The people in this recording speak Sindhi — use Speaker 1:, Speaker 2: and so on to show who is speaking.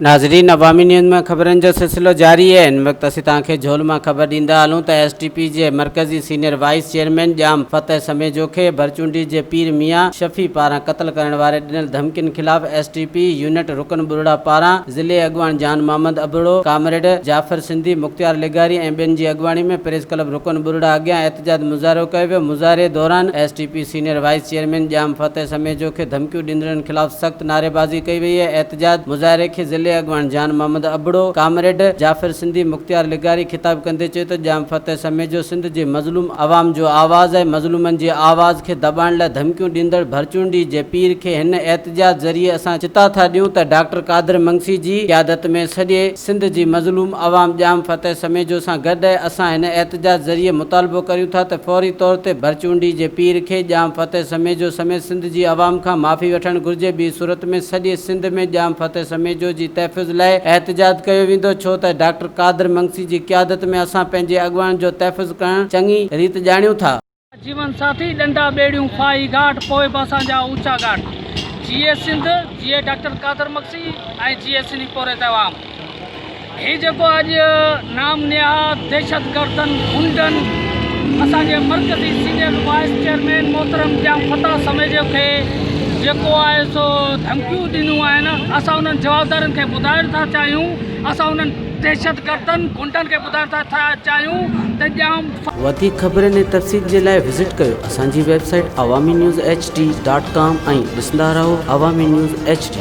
Speaker 1: ناظرين عوامي نيوز مان خبرن جو سلسلو جاري آهي هن وقت اسين توهان کي جهول مان خبر ڏيندا هلون ته ايس ٽي پي جي مرڪزي senior vice chairman Jam Fateh Samejo کي ڀرچونڊي جي پير ميان شفيع پاران قتل ڪرڻ واري ڏنل ڌمڪين خلاف ايس ٽي پي يونٽ رڪن ٻرڙا پاران ضلعي اڳواڻ جان محمد ابڙو، ڪامريڊ جعفر سنڌي، مختيار لغاري ۽ ٻين جي اڳواڻي ۾ پريس ڪلب رڪن ٻرڙا اڳيان احتجاج مظاهرو ڪيو ويو، مظاهري دوران S T P senior vice chairman Jam Fateh Samejo کي ڌمڪيون ڏيندڙن خلاف سخت نعريبازي ڪئي وئي، احتجاج مظاهري کي ضلعي اڳواڻ جان محمد ابڙو، ڪامريڊ جعفر سنڌي، مختيار لغاري خطاب ڪندي چيو ته ڄام فتح سميجو سنڌ جي مظلوم عوام جو آواز آهي، مظلومن جي آواز کي دٻائڻ لاء ڌمڪيون ڏيندڙ ڀرچونڊي جي پير کي هن احتجاج ذريعي اسان چتاء ٿا ڏيون ته ڊاڪٽر قادر منگسي جي قيادت ۾ سڄي سنڌ جي مظلوم عوام ڄام فتح سميجو سان گڏ آهي، اسان هن احتجاج ذريعي مطالبو ڪريون ٿا ته فوري طور تي ڀرچونڊي جي پير کي ڄام فتح سميجو سميت سنڌ جي عوام کان معافي وٺڻ گهرجي، ٻي صورت ۾ سڄي سنڌ ۾ ڄام فتح سميجو جي تحفظ لاء احتجاج ڪيو ويندو، ڇو ته ڊاڪٽر قادر منگسي جي قيادت ۾ اسان پنهنجي اڳواڻ جو تحفظ ڪرڻ چڱي ريت ڄاڻيون ٿا.
Speaker 2: جيون ساٿي ڏنڊا ٻيڙيون ڦاهي گهاٽ پوء به اسان جا اوچا ڳاٽ جيئي سنڌ جيئي ڊاڪٽر قادر مگسي ۽ جيئي سنڌي پورهيت عوام هي جيڪو اڄ نام نهاد دهشتگردن غنڊن اسان جي مرڪزي سينيئر وائيس چيئرمين محترم ڄام فتاح سميجو کي جيڪو آهي سو ڌمڪيون ڏنيون آهن اسان انهن جوابدارن کي ٻڌائڻ ٿا چاهيون اسان انهن دهشتگردن غنڊن کي ٻڌائڻ ٿا چاهيون ته ڄام
Speaker 1: وڌيڪ خبرن ۽ تفصيل جي لاء وزٽ ڪيو اسان جي website Awami news H D dot com ۽ ڏسندا رهو عوامي نيوز ايڇ ڊي.